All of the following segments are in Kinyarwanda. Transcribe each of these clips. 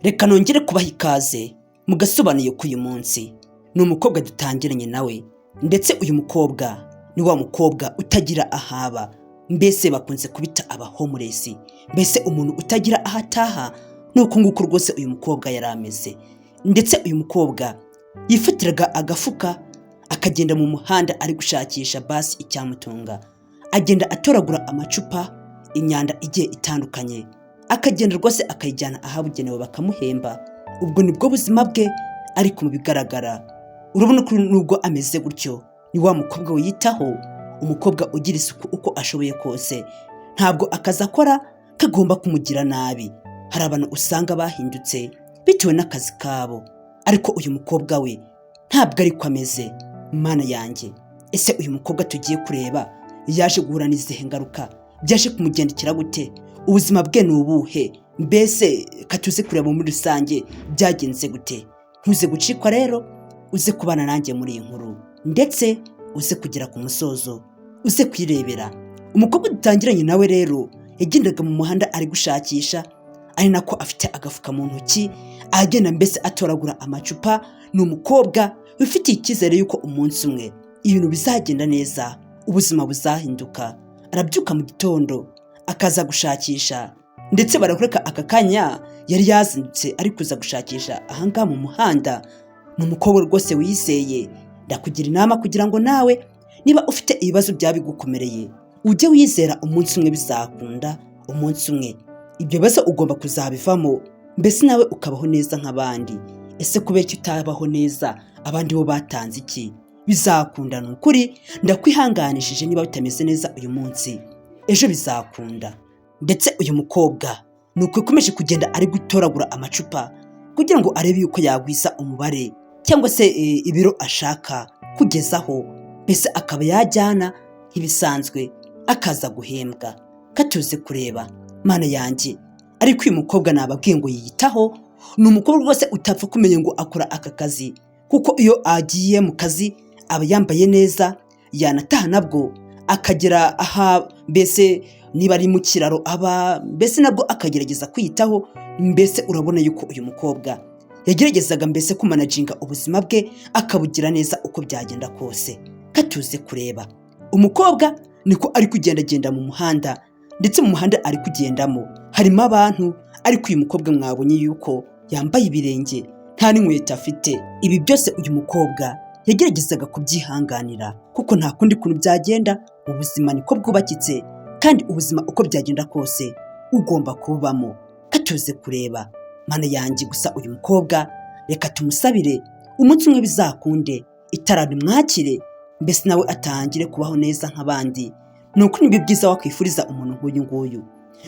Reka nongere kubaha ikaze mu gasobanuye k'uyu munsi. Ni umukobwa dutangiranye nawe, ndetse uyu mukobwa ni wa mukobwa utagira ahaba, mbese bakunze kubita aba homeless, mbese umuntu utagira aho ataha. Ni uku nguku rwose uyu mukobwa yari ameze. Ndetse uyu mukobwa yifatiraga agafuka akagenda mu muhanda ari gushakisha basi icyamutunga, agenda atoragura amacupa, imyanda igiye itandukanye, akagenda rwose akayijyana ahabugenewe bakamuhemba. Ubwo nibwo buzima bwe. Ariko mu bigaragara urabona ko nubwo ameze gutyo, ni wa mukobwa wiyitaho, umukobwa ugira isuku uko ashoboye kose. Ntabwo akazi akora kagomba kumugira nabi. Hari abantu usanga bahindutse bitewe n'akazi kabo, ariko uyu mukobwa we ntabwo ariko ameze. Mana yanjye, ese uyu mukobwa tugiye kureba yaje guhura n'izihe ngaruka? Byaje kumugendekera gute? Ubuzima bwe ni ubuhe? Mbese katuze kureba muri rusange byagenze gute. Ntuze gucikwa rero, uze kubana nanjye muri iyi nkuru, ndetse uze kugera ku musozo, uze kwirebera. Umukobwa dutangiranye nawe rero yagendaga mu muhanda ari gushakisha, ari nako afite agafuka mu ntoki, agenda mbese atoragura amacupa. Ni umukobwa wifitiye icyizere yuko umunsi umwe ibintu bizagenda neza, ubuzima buzahinduka. Arabyuka mu gitondo akaza gushakisha, ndetse barakwereka aka kanya yari yazindutse ari kuza gushakisha ahangaha mu muhanda. Ni umukobwa rwose wizeye. Ndakugira inama kugira ngo nawe niba ufite ibibazo byaba bigukomereye, ujye wizera umunsi umwe bizakunda, umunsi umwe ibyo bibazo ugomba kuzabivamo, mbese nawe ukabaho neza nk'abandi. Ese kubera ko utabaho neza, abandi bo batanze iki? Bizakunda, ni ukuri ndakwihanganishije. Niba bitameze neza uyu munsi, ejo bizakunda. Ndetse uyu mukobwa ni uko yakomeje kugenda ari gutoragura amacupa kugira ngo arebe yuko yagwiza umubare cyangwa se ibiro ashaka kugezaho, mbese akaba yajyana nk'ibisanzwe akaza guhembwa. Katuze kureba, Mana yanjye. Ariko uyu mukobwa nababwiye ngo yiyitaho. Ni umukobwa rwose utapfa kumenya ngo akora aka kazi, kuko iyo agiye mu kazi aba yambaye neza, yanataha nabwo akagera aha, mbese niba ari mu kiraro aba, mbese nabwo akagerageza kwiyitaho. Mbese urabona yuko uyu mukobwa yageragezaga mbese kumanaginga ubuzima bwe akabugira neza uko byagenda kose. Katuze kureba, umukobwa niko ari kugendagenda mu muhanda, ndetse mu muhanda ari kugendamo harimo abantu, ariko uyu mukobwa mwabonye yuko yambaye ibirenge, nta n'inkweto afite. Ibi byose uyu mukobwa yageragezaga kubyihanganira, kuko nta kundi kuntu byagenda. Ubuzima niko bwubakitse, kandi ubuzima uko byagenda kose ugomba kububamo. Katuze kureba, Mana yanjye. Gusa uyu mukobwa reka tumusabire umunsi umwe bizakunde, itara rimwakire, mbese nawe atangire kubaho neza nk'abandi. Ni uko nibyo byiza wakwifuriza umuntu nk'uyu nguyu.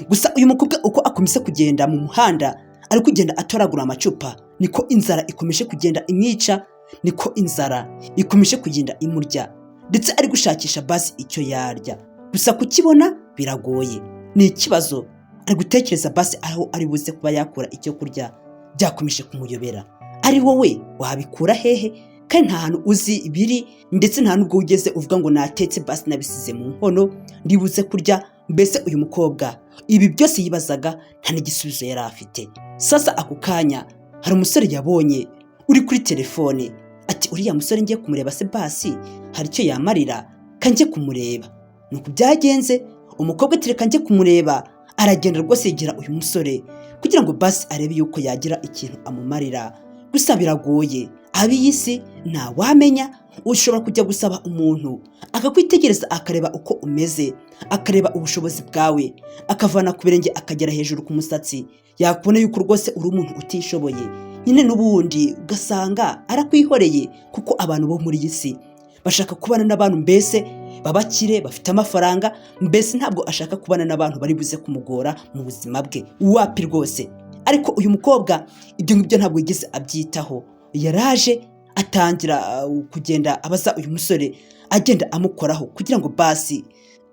Gusa uyu mukobwa uko akomeza kugenda mu muhanda ari kugenda atoragura amacupa, niko inzara ikomeje kugenda imwica, niko inzara ikomeje kugenda imurya, ndetse ari gushakisha basi icyo yarya, gusa kukibona biragoye, ni ikibazo. Ari gutekereza basi aho ari buze kuba yakura icyo kurya, byakomeje kumuyobera. Ari wowe wabikura hehe kandi nta hantu uzi biri, ndetse nta nubwo ugeze uvuga ngo natetse basi nabisize mu nkono ndibuze kurya? Mbese uyu mukobwa ibi byose yibazaga, nta n'igisubizo yari afite. Sasa ako kanya hari umusore yabonye uri kuri telefone, ati: "Uriya musore ngiye kumureba se basi hari icyo yamarira, kanjye kumureba." Nuko byagenze, umukobwa ati: "Reka njye kumureba." Aragenda rwose yegera uyu musore kugira ngo basi arebe yuko yagira ikintu amumarira. Gusa biragoye, ab'iyi si ntawamenya. Ushobora kujya gusaba umuntu akakwitegereza, akareba uko umeze, akareba ubushobozi bwawe, akavana ku birenge akagera hejuru ku musatsi, yakubona yuko rwose uri umuntu utishoboye nyine, n'ubundi ugasanga arakwihoreye, kuko abantu bo muri iyi si bashaka kubana n'abantu mbese babakire bafite amafaranga. Mbese ntabwo ashaka kubana n'abantu bari buze kumugora mu buzima bwe, wapi rwose. Ariko uyu mukobwa ibyo ngibyo ntabwo yigeze abyitaho. Yaraje atangira kugenda abaza uyu musore, agenda amukoraho kugira ngo basi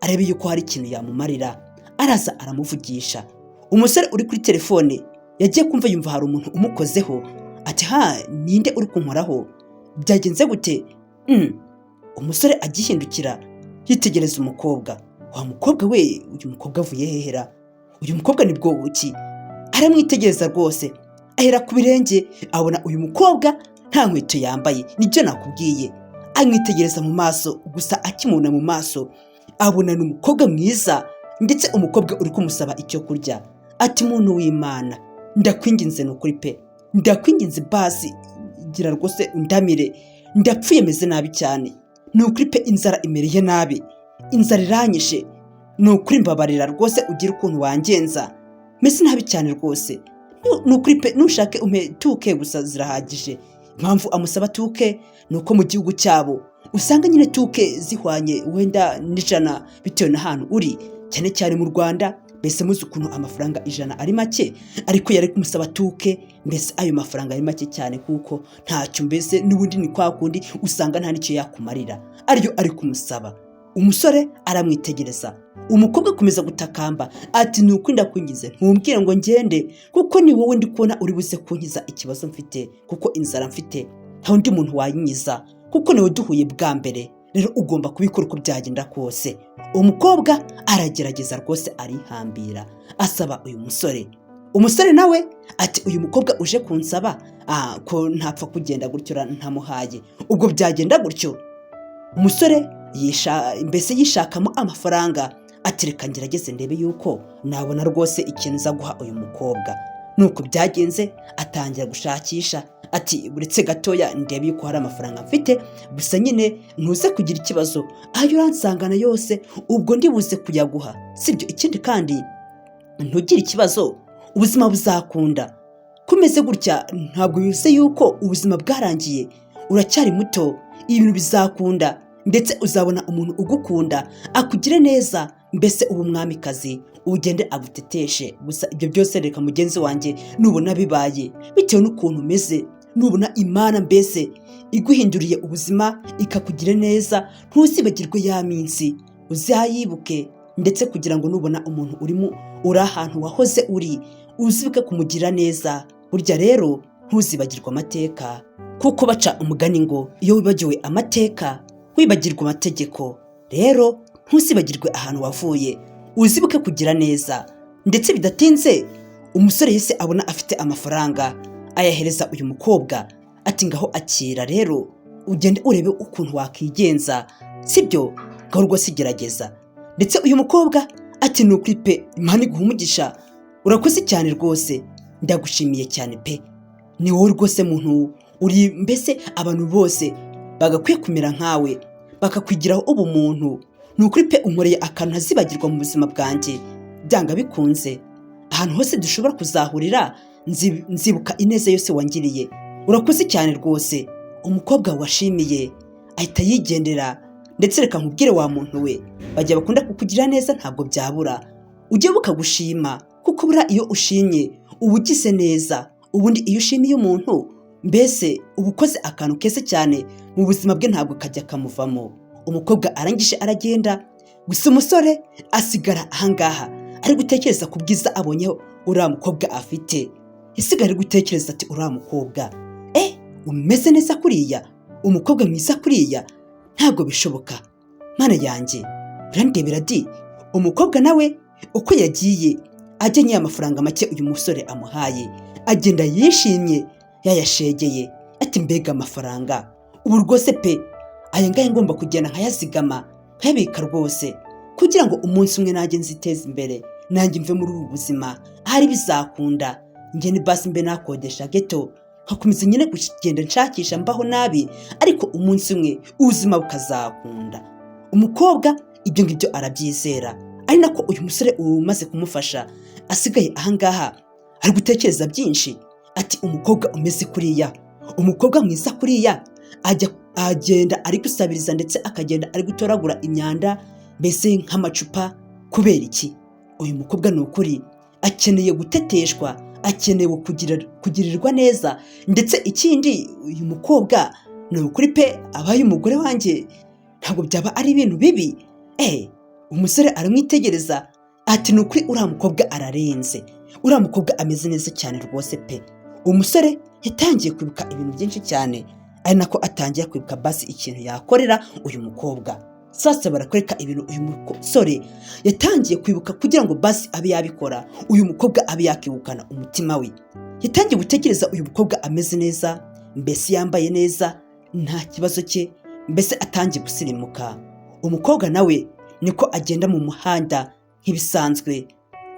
arebe yuko hari ikintu yamumarira. Araza aramuvugisha. Umusore uri kuri telefone yagiye kumva yumva hari umuntu umukozeho, ati: "Ha, ninde uri kunkoraho? Byagenze gute?" Umusore agihindukira yitegereza umukobwa. Wa mukobwa we, uyu mukobwa avuye hehera? Uyu mukobwa ni bwoko ki? Aramwitegereza rwose, Ahera ku birenge, abona uyu mukobwa nta nkweto yambaye, nibyo nakubwiye. Amwitegereza mu maso gusa, akimubona mu maso abona ni umukobwa mwiza, ndetse umukobwa uri kumusaba icyo kurya. Ati: "Muntu w'Imana, ndakwinginze, ni ukuri pe, ndakwinginze, basi gira rwose undamire, ndapfuye, meze nabi cyane, ni ukuri pe, inzara imereye nabi, inzara iranyishe, ni ukuri mbabarira rwose, ugire ukuntu wangenza, meze nabi cyane rwose, ni ukuri pe, nushake umpe tuke gusa zirahagije." Impamvu amusaba tuke ni uko mu gihugu cyabo usanga nyine tuke zihwanye wenda n'100 bitewe n'ahantu uri, cyane cyane mu Rwanda. Mbese muzi ukuntu amafaranga 100 ari make, ariko yari kumusaba tuke, mbese ayo mafaranga ari make cyane, kuko ntacyo, mbese n'ubundi ni kwa kundi usanga nta n'icyo yakumarira, ariyo ari kumusaba. Umusore aramwitegereza, umukobwa akomeza gutakamba ati: "Ni uko ndakwingize, ntumbwire ngo ngende, kuko ni wowe ndi kubona uri buze kunkiza ikibazo mfite, kuko inzara mfite nta undi muntu wayinyiza, kuko niwe duhuye bwa mbere, rero ugomba kubikora uko byagenda kose." Umukobwa aragerageza rwose, arihambira, asaba uyu musore. Umusore nawe ati: "Uyu mukobwa uje kunsaba, ko ntapfa kugenda gutyo ntamuhaye, ubwo byagenda gutyo." Umusore mbese yishakamo amafaranga, ati: "Reka ngerageze ndebe yuko nabona rwose ikintu nza guha uyu mukobwa." Nuko byagenze, atangira gushakisha, ati: "Buretse gatoya ndebe yuko hari amafaranga mfite, gusa nyine ntuze kugira ikibazo, ayo uransangana yose ubwo ndibuze kuyaguha, sibyo? Ikindi kandi ntugire ikibazo, ubuzima buzakunda. Kumeze gutya ntabwo bivuze yuko ubuzima bwarangiye, uracyari muto, ibintu bizakunda, ndetse uzabona umuntu ugukunda akugire neza, mbese uba umwamikazi, ugende aguteteshe. Gusa ibyo byose reka mugenzi wanjye, nubona bibaye bitewe n'ukuntu umeze, nubona Imana mbese iguhinduriye ubuzima ikakugira neza, ntuzibagirwe ya minsi, uzayibuke, ndetse kugira ngo nubona umuntu urimo uri ahantu wahoze uri, uzibuke kumugira neza. Burya rero ntuzibagirwe amateka, kuko baca umugani ngo iyo wibagiwe amateka wibagirwa amategeko. Rero ntuzibagirwe ahantu wavuye, uzibuke kugira neza." Ndetse bidatinze umusore yahise abona afite amafaranga, ayahereza uyu mukobwa, ati: "Ngaho akira rero, ugende urebe ukuntu wakigenza, sibyo? Ngaho rwose gerageza." Ndetse uyu mukobwa ati: "Ni ukuri pe, Imana iguha umugisha, urakoze cyane rwose, ndagushimiye cyane pe, ni wowe rwose muntu uri, mbese abantu bose bagakwiye kumera nkawe, bakakwigiraho ubumuntu. Ni ukuri pe, unkoreye akantu ntazibagirwa mu buzima bwanjye. Byanga bikunze ahantu hose dushobora kuzahurira nzibuka ineza yose wangiriye, urakoze cyane rwose." Umukobwa washimiye ahita yigendera. Ndetse reka nkubwire wa muntu we, bajya bakunda kukugira neza ntabwo byabura ujye bukagushima, kuko buriya iyo ushimye uba ugize neza. Ubundi iyo ushimiye umuntu, mbese uba ukoze akantu keza cyane mu buzima bwe, ntabwo kajya kamuvamo. Umukobwa arangije aragenda, gusa umusore asigara ahangaha ari gutekereza ku bwiza abonyeho uriya mukobwa afite. Yasigara ari gutekereza ati: "Uriya mukobwa umeze neza kuriya, umukobwa mwiza kuriya, ntabwo bishoboka, Mana yanjye, urandebera di." Umukobwa nawe uko yagiye ajyanye amafaranga make uyu musore amuhaye, agenda yishimye yayashegeye, ati: "Mbega amafaranga, ubu rwose pe, aya ngaya ngomba kugenda nkayazigama, nkayabika rwose, kugira ngo umunsi umwe nanjye nziteze imbere, nanjye mve muri ubu buzima, ahari bizakunda, njye ni basi mbe nakodesha ghetto, nkakomeza nyine kugenda nshakisha, mbaho nabi, ariko umunsi umwe ubuzima bukazakunda." Umukobwa ibyo ngibyo arabyizera, ari nako uyu musore umaze kumufasha asigaye ahangaha ari gutekereza byinshi, ati: "Umukobwa umeze kuriya, umukobwa mwiza kuriya, ajya agenda ari gusabiriza, ndetse akagenda ari gutoragura imyanda, mbese nk'amacupa, kubera iki? Uyu mukobwa ni ukuri akeneye guteteshwa, akeneye kugirirwa neza. Ndetse ikindi, uyu mukobwa ni ukuri pe, abaye umugore wanjye ntabwo byaba ari ibintu bibi." Umusore aramwitegereza ati: "Ni ukuri uriya mukobwa ararenze, uriya mukobwa ameze neza cyane rwose pe." Umusore yatangiye kwibuka ibintu byinshi cyane, ari nako atangiye kwibuka basi ikintu yakorera uyu mukobwa. Sasa barakwereka ibintu uyu musore yatangiye kwibuka kugira ngo basi abe yabikora, uyu mukobwa abe yakibukana umutima we. Yatangiye gutekereza uyu mukobwa ameze neza, mbese yambaye neza, nta kibazo cye, mbese atangiye gusirimuka. Umukobwa nawe niko agenda mu muhanda nk'ibisanzwe.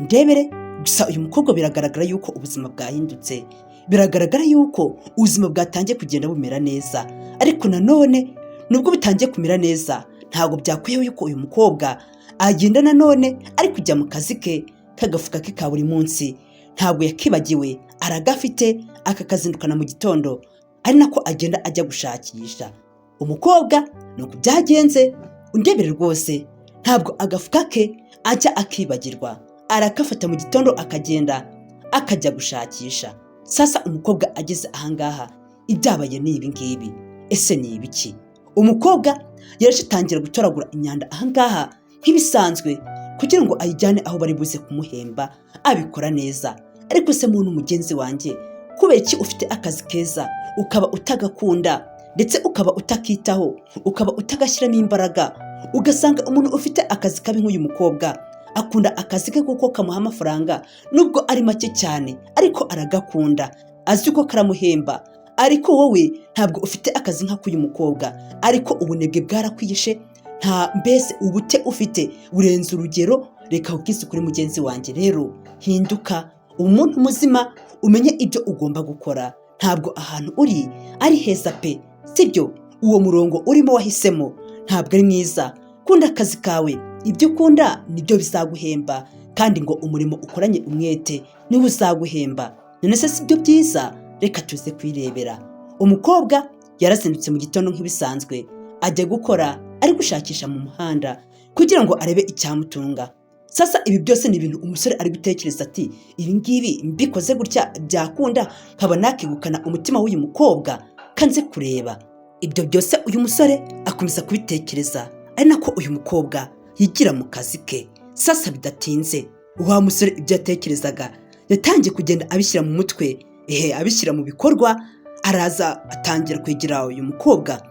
Ndebere gusa, uyu mukobwa biragaragara yuko ubuzima bwahindutse, biragaragara yuko ubuzima bwatangiye kugenda bumera neza. Ariko nanone nubwo bitangiye kumera neza, ntabwo byakwiyeho yuko uyu mukobwa agenda nanone ari kujya mu kazi ke k'agafuka ke ka buri munsi. Ntabwo yakibagiwe, aragafite, akakazindukana mu gitondo, ari nako agenda ajya gushakisha. Umukobwa ni uku byagenze. Undebere rwose, ntabwo agafuka ke ajya akibagirwa, arakafata mu gitondo akagenda akajya gushakisha. Sasa umukobwa ageze ahangaha, ibyabaye ni ibi ngibi. Ese ni ibiki? Umukobwa yaje atangira gutoragura imyanda ahangaha nk'ibisanzwe kugira ngo ayijyane aho bari buze kumuhemba, abikora neza. Ariko se muntu mugenzi wanjye, kubera iki ufite akazi keza ukaba utagakunda, ndetse ukaba utakitaho, ukaba utagashyiramo imbaraga? Ugasanga umuntu ufite akazi kabi nk'uyu mukobwa akunda akazi ke kuko kamuha amafaranga, nubwo ari make cyane, ariko aragakunda, azi ko karamuhemba. Ariko wowe ntabwo ufite akazi nk'ak'uyu mukobwa, ariko ubunebwe bwarakwishe, nta mbese ubute ufite burenze urugero. Reka ubwise kuri mugenzi wanjye rero, hinduka umuntu muzima, umenye ibyo ugomba gukora. Ntabwo ahantu uri ari heza pe, sibyo? Uwo murongo urimo wahisemo ntabwo ari mwiza. Kunda akazi kawe, ibyo ukunda nibyo bizaguhemba, kandi ngo umurimo ukoranye umwete niwo uzaguhemba. None se si byo byiza? Reka tuze kwirebera. Umukobwa yarazindutse mu gitondo nk'ibisanzwe, ajya gukora, ari gushakisha mu muhanda kugira ngo arebe icyamutunga. Sasa ibi byose ni ibintu umusore ari gutekereza, ati: "Ibi ngibi mbikoze gutya byakunda nkaba nakegukana umutima w'uyu mukobwa, kanze kureba." Ibyo byose uyu musore akomeza kubitekereza, ari nako uyu mukobwa yigira mu kazi ke. Sasa bidatinze, wa musore ibyo yatekerezaga yatangiye kugenda abishyira mu mutwe, ehe, abishyira mu bikorwa. Araza atangira kwegera uyu mukobwa,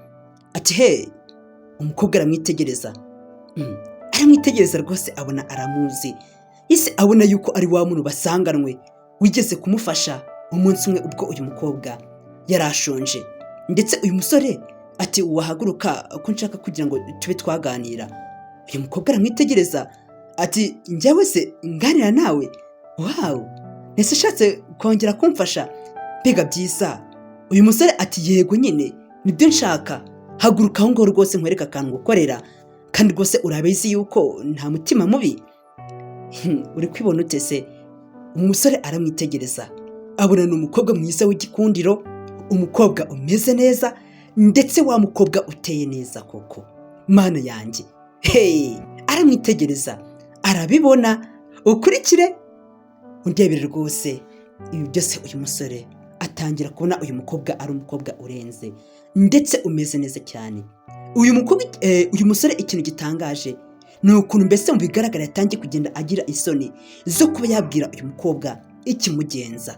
ati: "He." Umukobwa aramwitegereza, aramwitegereza rwose, abona aramuzi. Ese abona yuko ari wa muntu basanganwe wigeze kumufasha umunsi umwe ubwo uyu mukobwa yari ashonje. Ndetse uyu musore ati: "Wahaguruka ko nshaka kugira ngo tube twaganira?" Uyu mukobwa aramwitegereza, ati: "Njyewe se nganira nawe? Wow, ese ushatse kongera kumfasha? Mbega byiza!" Uyu musore ati: "Yego nyine, nibyo nshaka. Haguruka aho ngaho rwose nkwereke akantu gukorera, kandi rwose urabizi yuko nta mutima mubi." Uri kwibona ute se? Umusore aramwitegereza, abona ni umukobwa mwiza w'igikundiro, umukobwa umeze neza, ndetse wa mukobwa uteye neza koko. Mana yanjye hey! Aramwitegereza arabibona. Ukurikire undebere rwose, ibi byose uyu musore atangira kubona uyu mukobwa ari umukobwa urenze ndetse umeze neza cyane. Uyu mukobwa, uyu musore, ikintu gitangaje ni ukuntu mbese mu bigaragara yatangiye kugenda agira isoni zo kuba yabwira uyu mukobwa ikimugenza.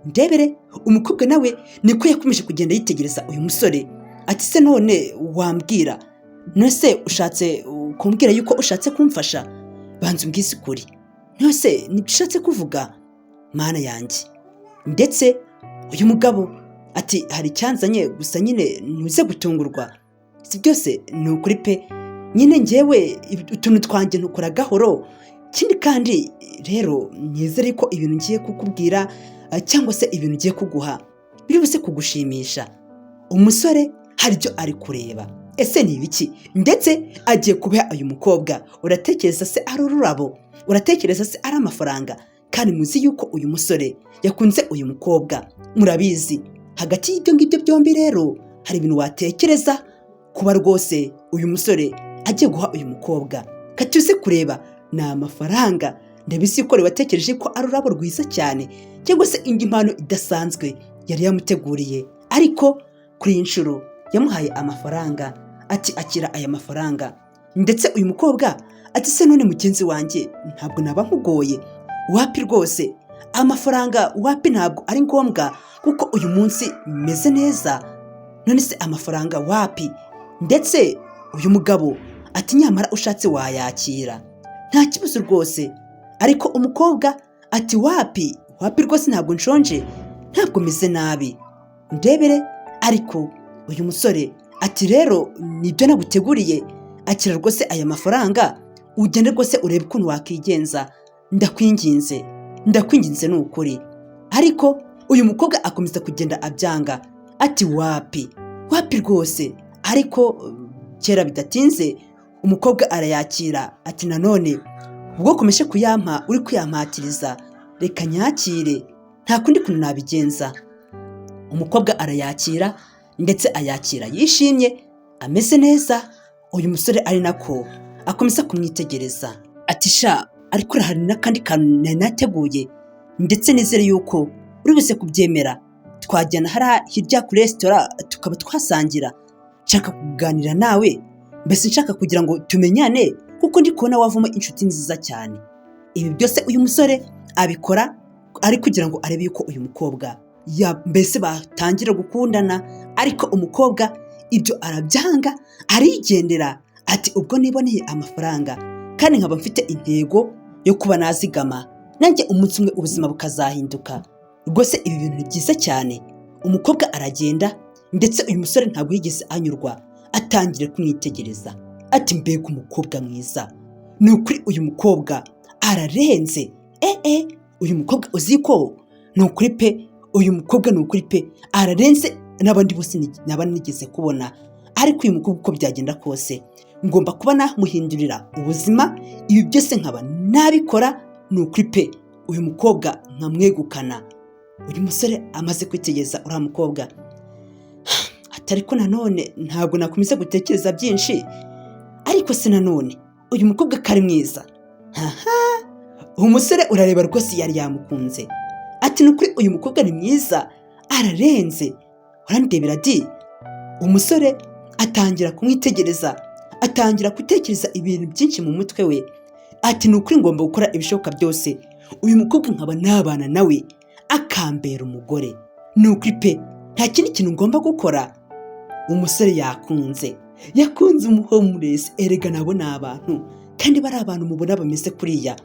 Ndebere, umukobwa nawe niko yakomeje kugenda yitegereza uyu musore, ati: "Se none wambwira, none se ushatse kumbwira yuko ushatse kumfasha? Banza umbwize ukuri, none se nibyo ushatse kuvuga?" Mana yanjye! Ndetse uyu mugabo ati: "Hari icyanzanye gusa nyine ntuze gutungurwa." Si byose, ni ukuri pe, nyine ngewe utuntu twanjye ntukora gahoro. Ikindi kandi rero, nizere ko ibintu ngiye kukubwira cyangwa se ibintu ngiye kuguha biri buze kugushimisha. Umusore hari ibyo ari kureba. Ese ni ibiki ndetse agiye kubiha uyu mukobwa? Uratekereza se ari ururabo? Uratekereza se ari amafaranga? Kandi muzi yuko uyu musore yakunze uyu mukobwa, murabizi. Hagati y'ibyo ngibyo byombi rero hari ibintu watekereza kuba rwose uyu musore agiye guha uyu mukobwa. Katuze kureba, ni amafaranga? Ndabizi ko watekereje ko ari ururabo rwiza cyane cyangwa se indi mpano idasanzwe yari yamuteguriye, ariko kuri iyi nshuro yamuhaye amafaranga, ati: "Akira aya mafaranga." Ndetse uyu mukobwa ati: "Se none mugenzi wanjye, ntabwo naba nkugoye? Wapi rwose, amafaranga wapi, ntabwo ari ngombwa kuko uyu munsi meze neza. None se amafaranga wapi?" Ndetse uyu mugabo ati: "Nyamara ushatse wayakira, nta kibazo rwose." Ariko umukobwa ati: "Wapi, wapi rwose, ntabwo nshonje." Ntabwo meze nabi, ndebere. Ariko uyu musore ati: "Rero nibyo naguteguriye, akira rwose aya mafaranga, ugende rwose urebe ukuntu wakigenza, ndakwinginze, ndakwinginze, ni ukuri." Ariko uyu mukobwa akomeza kugenda abyanga, ati: "Wapi, wapi rwose." Ariko kera bidatinze umukobwa arayakira, ati: "Nanone ubwo ukomeje kuyampa, uri kuyampatiriza, reka nyakire, nta kundi kuntu nabigenza." Umukobwa arayakira, ndetse ayakira yishimye, ameze neza. Uyu musore ari nako akomeza kumwitegereza, ati: "Sha, ariko hari n'akandi kantu nari nateguye, ndetse nizere yuko uri buze kubyemera. Twajyana hariya hirya kuri resitora tukaba twasangira. Nshaka kuganira nawe, mbese nshaka kugira ngo tumenyane, kuko ndi kubona wavamo inshuti nziza cyane." Ibi byose uyu musore abikora ari kugira ngo arebe yuko uyu mukobwa mbese batangira gukundana. Ariko umukobwa ibyo arabyanga, arigendera, ati: "Ubwo niboneye amafaranga kandi nkaba mfite intego yo kuba nazigama, nanjye umunsi umwe ubuzima bukazahinduka, rwose ibi bintu ni byiza cyane." Umukobwa aragenda, ndetse uyu musore ntabwo yigeze anyurwa, atangira kumwitegereza, ati: "Mbega umukobwa mwiza! Ni ukuri uyu mukobwa ararenze. Uyu mukobwa uzi ko ni ukuri pe, uyu mukobwa ni ukuri pe ararenze n'abandi bose naba nigeze kubona. Ariko uyu mukobwa uko byagenda kose ngomba kuba namuhindurira ubuzima. Ibi byose nkaba nabikora, ni ukuri pe, uyu mukobwa nkamwegukana." Uyu musore amaze kwitegereza uriya mukobwa, ati: "Ariko nanone ntabwo nakomeza gutekereza byinshi. Ariko se nanone uyu mukobwa ko ari mwiza?" Haha, umusore urareba rwose yari yamukunze, ati: "Ni ukuri uyu mukobwa ni mwiza, ararenze, urandebera di." Umusore atangira kumwitegereza, atangira gutekereza ibintu byinshi mu mutwe we, ati: "Ni ukuri ngomba gukora ibishoboka byose uyu mukobwa nkaba nabana nawe, akambera umugore. Ni ukuri pe, nta kindi kintu ngomba gukora." Umusore yakunze, yakunze umuhomeless. Erega nabo ni abantu, kandi bari abantu mubona bameze kuriya,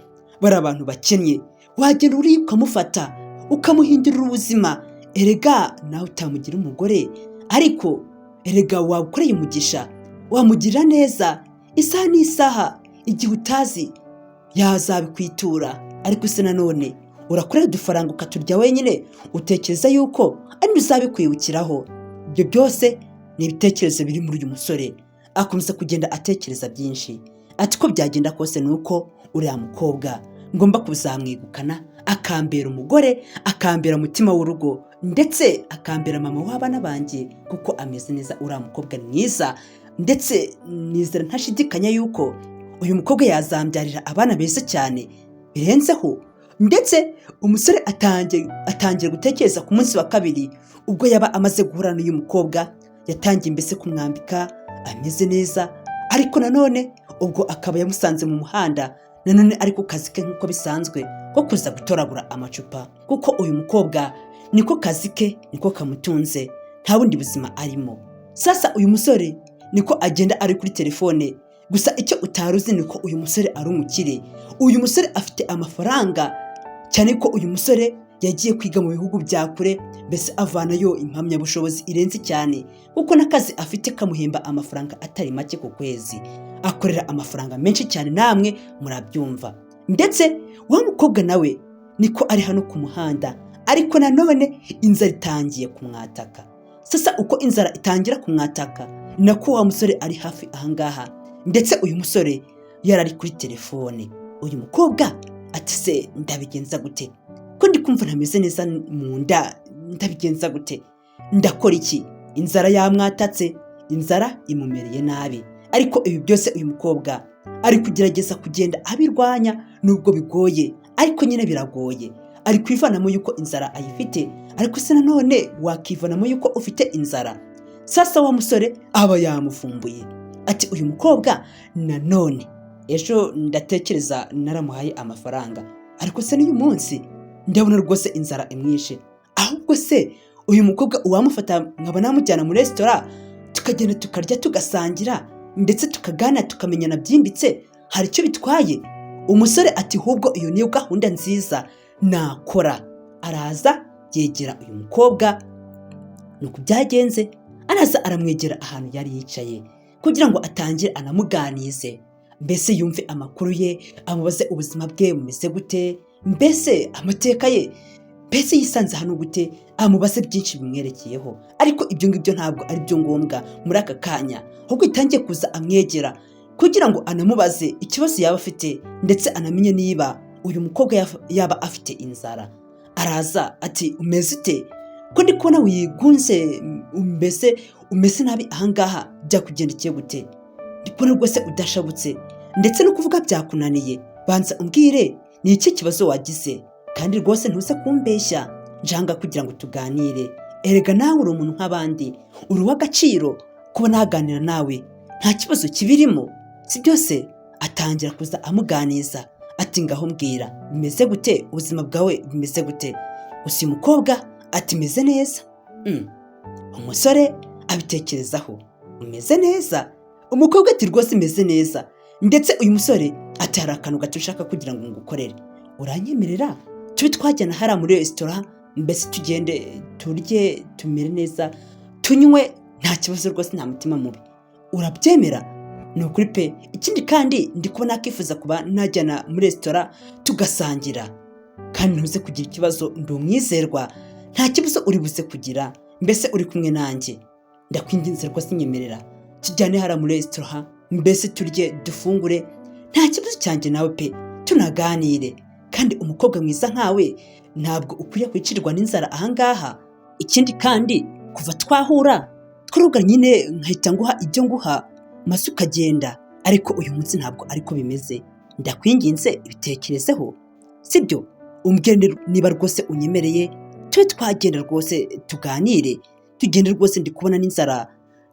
bari abantu bakennye. Wagenda uri ukamufata ukamuhindurira ubuzima. Erega nawe utamugira umugore, ariko erega wakoreye umugisha, wamugirira neza, isaha n'isaha, igihe utazi yazabikwitura. Ariko se nanone urakorera udufaranga ukaturya wenyine, utekereza yuko ari uzabikwibukiraho? Ibyo byose ni ibitekerezo biri muri uyu musore. Akomeza kugenda atekereza byinshi, ati: "Ko byagenda kose ni uko uriya mukobwa ngomba kuzamwegukana, akambera umugore, akambera umutima w'urugo, ndetse akambera mama w'abana banjye, kuko ameze neza. Uriya mukobwa ni mwiza, ndetse nizera ntashidikanya yuko uyu mukobwa yazambyarira abana beza cyane birenzeho." Ndetse umusore atangira gutekereza ku munsi wa kabiri, ubwo yaba amaze guhura n'uyu mukobwa, yatangiye mbese kumwambika ameze neza. Ariko nanone ubwo akaba yamusanze mu muhanda, nanone ari ku kazi ke nk'uko bisanzwe ko kuza gutoragura amacupa, kuko uyu mukobwa niko kazi ke, niko kamutunze, nta bundi buzima arimo. Sasa uyu musore niko agenda ari kuri telefone. Gusa icyo utari uzi ni uko uyu musore ari umukire. Uyu musore afite amafaranga cyane, ko uyu musore yagiye kwiga mu bihugu bya kure, mbese avanayo impamyabushobozi irenze cyane, kuko n'akazi afite kamuhemba amafaranga atari make ku kwezi. Akorera amafaranga menshi cyane, namwe murabyumva. Ndetse wa mukobwa nawe niko ari hano ku muhanda, ariko nanone inzara itangiye kumwataka. Sasa uko inzara itangira kumwataka, ni nako wa musore ari hafi ahangaha. Ndetse uyu musore yari ari kuri telefone. Uyu mukobwa ati: "Se ndabigenza gute ko ndi kumva ntameze neza mu nda? Ndabigenza gute? Ndakora iki?" Inzara yamwatatse, inzara imumereye nabi. Ariko ibi byose uyu mukobwa ari kugerageza kugenda abirwanya, nubwo bigoye, ariko nyine biragoye. Ari kwivanamo yuko inzara ayifite, ariko se nanone wakivanamo yuko ufite inzara? Sasa wa musore aba yamuvumbuye, ati: "Uyu mukobwa nanone ejo ndatekereza naramuhaye amafaranga, ariko se n'uyu munsi ndabona rwose inzara imwishe. Ahubwo se uyu mukobwa uwamufata nkaba namujyana muri resitora, tukagenda tukarya, tugasangira, ndetse tukaganira, tukamenyana byimbitse, hari icyo bitwaye?" Umusore ati: "Ahubwo iyo niyo gahunda nziza nakora." Araza Yegera uyu mukobwa. Nuko byagenze, araza aramwegera ahantu yari yicaye kugira ngo atangire anamuganize, mbese yumve amakuru ye, amubaze ubuzima bwe bumeze gute, mbese amateka ye, mbese yisanze hano gute, amubaze byinshi bimwerekeyeho. Ariko ibyo ngibyo ntabwo ari byo ngombwa muri aka kanya, ahubwo itangiye kuza amwegera kugira ngo anamubaze ikibazo yaba afite, ndetse anamenye niba uyu mukobwa yaba afite inzara. Araza ati: "Umeze ute ko ndi kubona wigunze, mbese umeze nabi ahangaha, byakugendekeye gute? Ndi kubona rwose udashabutse, ndetse no kuvuga byakunaniye. Banza umbwire, ni iki kibazo wagize? Kandi rwose ntuze kumbeshya, njanga kugira ngo tuganire. Erega nawe uri umuntu nk'abandi, uri uw'agaciro, kuba naganira nawe nta kibazo kibirimo, si byose?" Atangira kuza amuganiza ati: "Ngaho mbwira, bimeze gute? Ubuzima bwawe bimeze gute?" Gusa uyu mukobwa ati: "Meze neza." Umusore abitekerezaho: "Umeze neza?" Umukobwa ati: "Rwose meze neza." Ndetse uyu musore ati: "Hari akantu gato ushaka kugira ngo ngukorere. Uranyemerera tube twajyana hariya muri resitora, mbese tugende turye, tumere neza, tunywe, nta kibazo rwose, nta mutima mubi. Urabyemera?" "Ni ukuri pe. Ikindi kandi ndi kubona nakifuza kuba najyana muri resitora tugasangira, kandi ntuze kugira ikibazo, ndi umwizerwa, nta kibazo uri buze kugira mbese uri kumwe nanjye. Ndakwinginze rwose, nyemerera tujyane hariya muri resitora, mbese turye, dufungure, nta kibazo cyanjye nawe pe, tunaganire. Kandi umukobwa mwiza nkawe ntabwo ukwiye kwicirwa n'inzara ahangaha. Ikindi kandi kuva twahura twaruga nyine nkahita nguha ibyo nguha maze ukagenda, ariko uyu munsi ntabwo ariko bimeze. Ndakwinginze ibitekerezeho, sibyo? Umbwire niba rwose unyemereye tube twagenda rwose tuganire, tugende rwose, ndi kubona n'inzara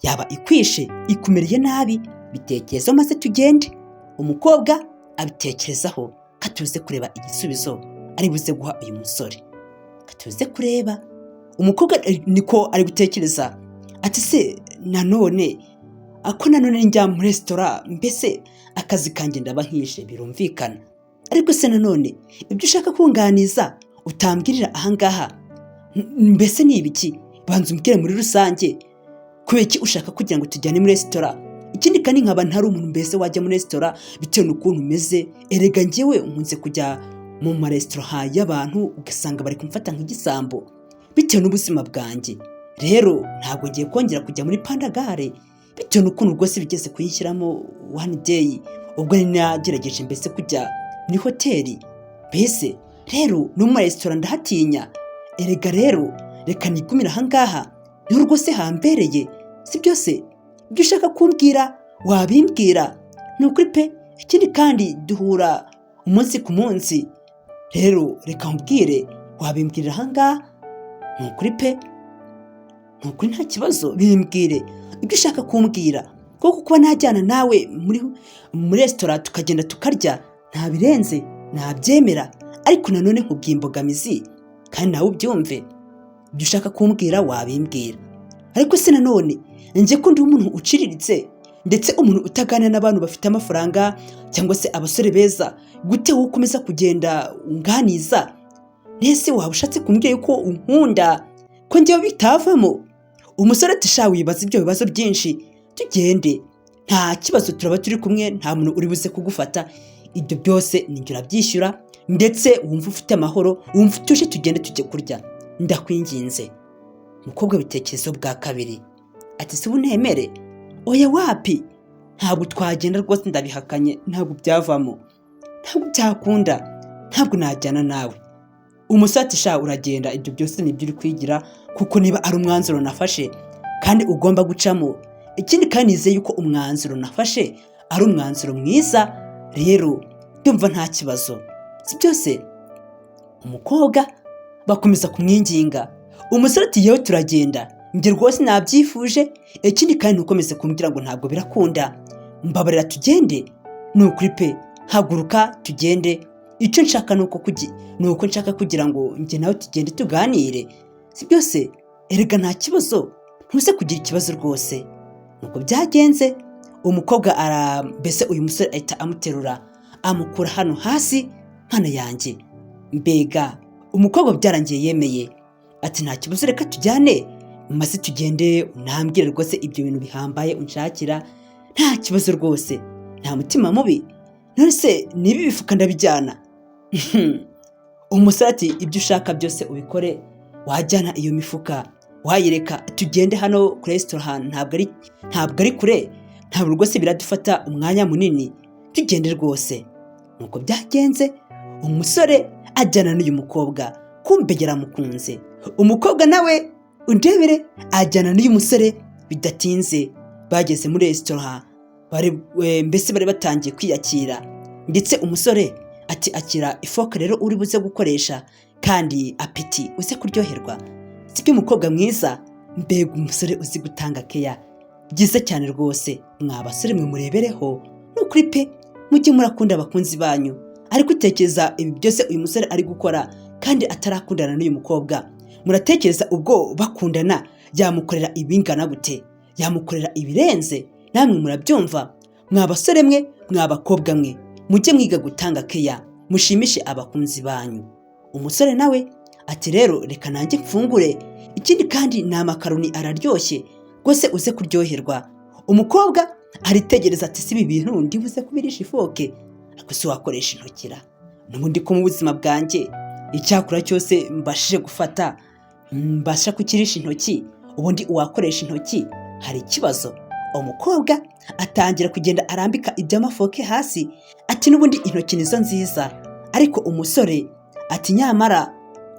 yaba ikwishe, ikumereye nabi. Bitekerezeho maze tugende." Umukobwa abitekerezaho. Katuze kureba igisubizo ari buze guha uyu musore, katuze kureba. Umukobwa niko ari gutekereza ati: "Se nanone ako nanone njya muri resitora, mbese akazi kanjye ndaba nkishe, birumvikana. Ariko se nanone ibyo ushaka kunganiza utambwirira ahangaha mbese ni ibiki? Banza umbwire muri rusange, kubera iki ushaka kugira ngo tujyane muri resitora? Ikindi kandi nkaba ntari umuntu mbese wajya muri resitora bitewe n'ukuntu umeze. Erega njyewe nkunze kujya mu maresitora y'abantu ugasanga bari kumfata nk'igisambo bitewe n'ubuzima bwanjye. Rero ntabwo ngiye kongera kujya muri pandagare bitewe n'ukuntu rwose bigeze kuyishyiramo one day, ubwo nari nagerageje mbese kujya muri hoteli. Mbese rero no mu maresitora ndahatinya. Erega rero reka nigumire ahangaha, niho rwose hambereye, si byose? Ibyo ushaka kumbwira wabimbwira, ni ukuri pe. Ikindi kandi duhura umunsi ku munsi, rero reka nkubwire, wabimbwirira ahangaha, ni ukuri pe, ni ukuri, nta kibazo, bimbwire ibyo ushaka kumbwira, kuko kuba najyana nawe muri resitora tukagenda tukarya nta birenze, nabyemera. Ariko nanone nkubwiye imbogamizi kandi nawe ubyumve. Ibyo ushaka kumbwira wabimbwira. Ariko se nanone njye ko ndi umuntu uciriritse, ndetse umuntu utaganira n'abantu bafite amafaranga cyangwa se abasore beza, gute wowe ukomeza kugenda unganiza? Nese waba ushatse kumbwira yuko unkunda, ko njyewe bitavamo?" Umusore ati: "Sha, wibaza ibyo bibazo byinshi, tugende, nta kibazo, turaba turi kumwe, nta muntu uri buze kugufata. Ibyo byose ninjye urabyishyura, ndetse wumva ufite amahoro, wumva utuje, tugende tujye kurya, ndakwinginze." Umukobwa bitekerezo bwa kabiri ati: "Si ubu nemere? Oya, wapi, ntabwo twagenda rwose, ndabihakanye, ntabwo byavamo, ntabwo byakunda, ntabwo najyana nawe." Umusore ati: "Sha, uragenda, ibyo byose nibyo uri kwigira, kuko niba ari umwanzuro nafashe kandi ugomba gucamo. Ikindi kandi nizeye yuko umwanzuro nafashe ari umwanzuro mwiza, rero ndumva nta kibazo, si byose?" Umukobwa bakomeza kumwinginga. Umusore ati: "Yewe, turagenda, njye rwose nabyifuje. Ikindi kandi ntukomeze kumbwira ngo ntabwo birakunda. Mbabarira tugende, ni ukuri pe, haguruka tugende. Icyo nshaka ni uko nshaka kugira ngo njye nawe tugende tuganire, si byose? Erega nta kibazo, ntuze kugira ikibazo rwose." Nuko byagenze, umukobwa ara mbese uyu musore ahita amuterura amukura hano hasi. Hano yanjye, mbega umukobwa, byarangiye yemeye. Ati nta kibazo, reka tujyane maze tugende unambwire rwose ibyo bintu bihambaye unshakira, nta kibazo rwose, nta mutima mubi. None se niba ibifuka ndabijyana? Umusore ati ibyo ushaka byose ubikore, wajyana iyo mifuka wayireka, tugende hano kuri resitora, ntabwo ari kure, ntabwo rwose biradufata umwanya munini, tugende rwose. Nuko byagenze, umusore ajyana n'uyu mukobwa, kumbe yaramukunze. Umukobwa nawe undebere ajyana n'uyu musore. Bidatinze bageze muri resitora, mbese bari batangiye kwiyakira, ndetse umusore ati akira ifoke rero uri buze gukoresha, kandi appétit, uze kuryoherwa, sibyo umukobwa mwiza? Mbega umusore uzi gutanga keya, byiza cyane rwose. Mwa basore mwe murebereho, ni ukuri pe, mujye murakunda abakunzi banyu. Ariko utekereza ibi byose uyu musore ari gukora kandi atarakundana n'uyu mukobwa, muratekereza ubwo bakundana yamukorera ibingana gute? Yamukorera ibirenze, namwe murabyumva. Mwa basore mwe, mwa bakobwa mwe, mujye mwiga gutanga keya, mushimishe abakunzi banyu. Umusore nawe ati rero reka nanjye mfungure, ikindi kandi ni amakaroni araryoshye rwose, uze kuryoherwa. Umukobwa aritegereza ati si ibi bintu ndibuze kubirisha ifoke? Ariko si wakoresha intokira n'ubundi, ko mu buzima bwanjye icyakora cyose mbashije gufata mbasha kukirisha intoki, ubundi uwakoresha intoki hari ikibazo? Umukobwa atangira kugenda arambika iby'amafoke hasi, ati n'ubundi intoki nizo nziza. Ariko umusore ati nyamara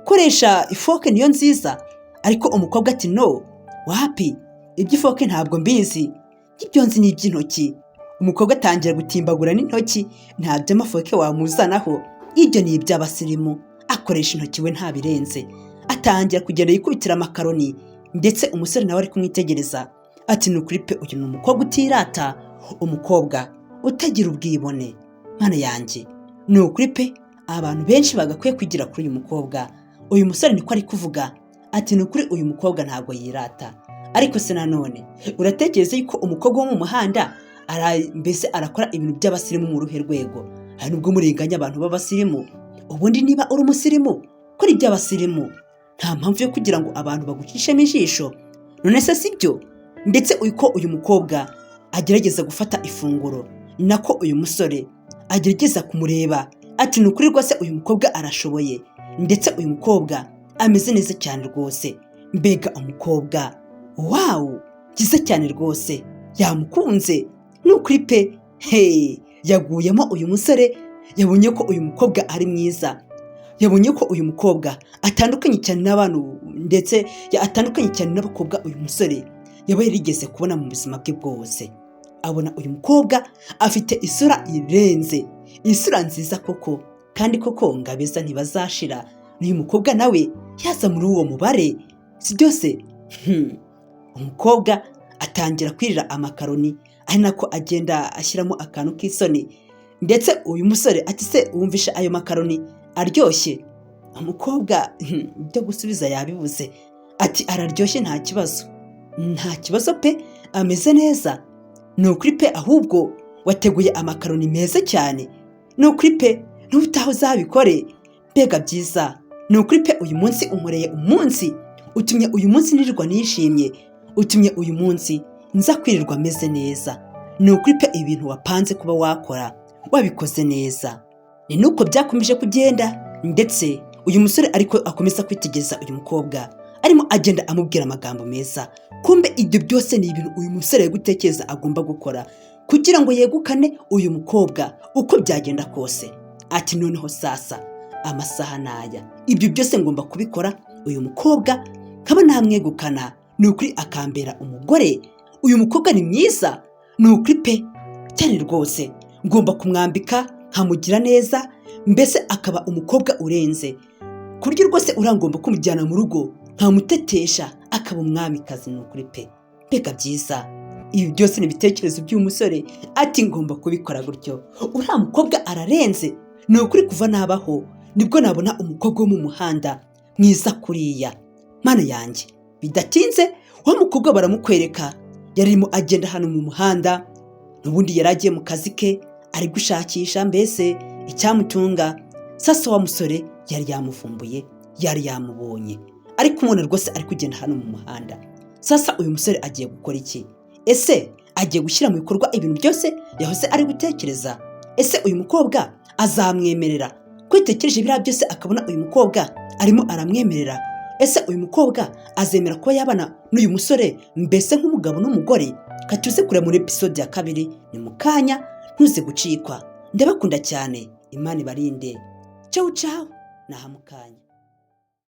koresha ifoke niyo nziza. Ariko umukobwa ati no, wapi, iby'ifoke ntabwo mbizi, ibyo nzi ni iby'intoki. Umukobwa atangira gutimbagura n'intoki, nta by'amafoke wamuzanaho, ibyo ni iby'abasirimu, akoresha intoki we ntabirenze. Atangira kugenda yikubitira amakaroni, ndetse umusore nawe ari kumwitegereza ati ni ukuri pe, uyu ni umukobwa utirata, umukobwa utagira ubwibone. Mwana yanjye, ni ukuri pe, abantu benshi bagakwiye kwigira kuri uyu mukobwa. Uyu musore niko ari kuvuga ati ni ukuri uyu mukobwa ntabwo yirata. Ariko se nanone uratekereza yuko umukobwa wo mu muhanda mbese arakora ibintu by'abasirimu mu ruhe rwego? Hari nubwo murenganya abantu b'abasirimu. Ubundi niba uri umusirimu, kora iby'abasirimu, nta mpamvu yo kugira ngo abantu bagucishemo ijisho. None se si byo? Ndetse uko uyu mukobwa agerageza gufata ifunguro, nako uyu musore agerageza kumureba ati ni ukuri rwose uyu mukobwa arashoboye, ndetse uyu mukobwa ameze neza cyane rwose. Mbega umukobwa, wow, byiza cyane rwose, yamukunze ni ukuri pe. He, yaguyemo uyu musore, yabonye ko uyu mukobwa ari mwiza, yabonye ko uyu mukobwa atandukanye cyane n'abantu, ndetse atandukanye cyane n'abakobwa uyu musore yaba yarigeze kubona mu buzima bwe bwose. Abona uyu mukobwa afite isura irenze, isura nziza koko, kandi koko ngo abeza ntibazashira, n'uyu mukobwa nawe yaza muri uwo mubare, si byose? Umukobwa atangira kwirira amakaroni, ari nako agenda ashyiramo akantu k'isoni, ndetse uyu musore ati se wumvishe ayo makaroni aryoshye? Umukobwa ibyo gusubiza yabibuze, ati araryoshye, nta kibazo, nta kibazo pe, ameze neza, ni ukuri pe, ahubwo wateguye amakaroni meza cyane, ni ukuri pe, n'ubutaha uzabikore. Mbega byiza, ni ukuri pe, uyu munsi unkoreye umunsi, utumye uyu munsi nirirwa nishimye, utumye uyu munsi nza kwirirwa ameze neza, ni ukuri pe, ibintu wapanze kuba wakora wabikoze neza. Ni nuko byakomeje kugenda, ndetse uyu musore ariko akomeza kwitegereza uyu mukobwa, arimo agenda amubwira amagambo meza. Kumbe ibyo byose ni ibintu uyu musore ari gutekereza agomba gukora kugira ngo yegukane uyu mukobwa uko byagenda kose. Ati noneho sasa amasaha n'aya, ibyo byose ngomba kubikora, uyu mukobwa nkaba namwegukana, ni ukuri akambera umugore. Uyu mukobwa ni mwiza, ni ukuri pe, cyane rwose, ngomba kumwambika nkamugira neza, mbese akaba umukobwa urenze, ku buryo rwose urangomba kumujyana mu rugo nkamutetesha akaba umwamikazi, ni ukuri pe. Mbega byiza, ibi byose ni ibitekerezo by'uyu musore, ati ngomba kubikora gutyo, uriya mukobwa ararenze, ni ukuri kuva nabaho nibwo nabona umukobwa wo mu muhanda mwiza kuriya. Mana yanjye. Bidatinze wa mukobwa baramukwereka, yarimo agenda hano mu muhanda, n'ubundi yari agiye mu kazi ke, ari gushakisha mbese icyamutunga. Sasa wa musore yari yamuvumbuye, yari yamubonye, Ari kumubona rwose ari kugenda hano mu muhanda. Sasa uyu musore agiye gukora iki? Ese agiye gushyira mu bikorwa ibintu byose yahoze ari gutekereza? Ese uyu mukobwa azamwemerera? Ko yitekereje biriya byose akabona uyu mukobwa arimo aramwemerera, ese uyu mukobwa azemera kuba yabana n'uyu musore mbese nk'umugabo n'umugore? Katuze kureba muri episode ya 2, ni mu kanya, ntuze gucikwa. Ndabakunda cyane, Imana ibarinde. Ciao ciao, naha mu kanya.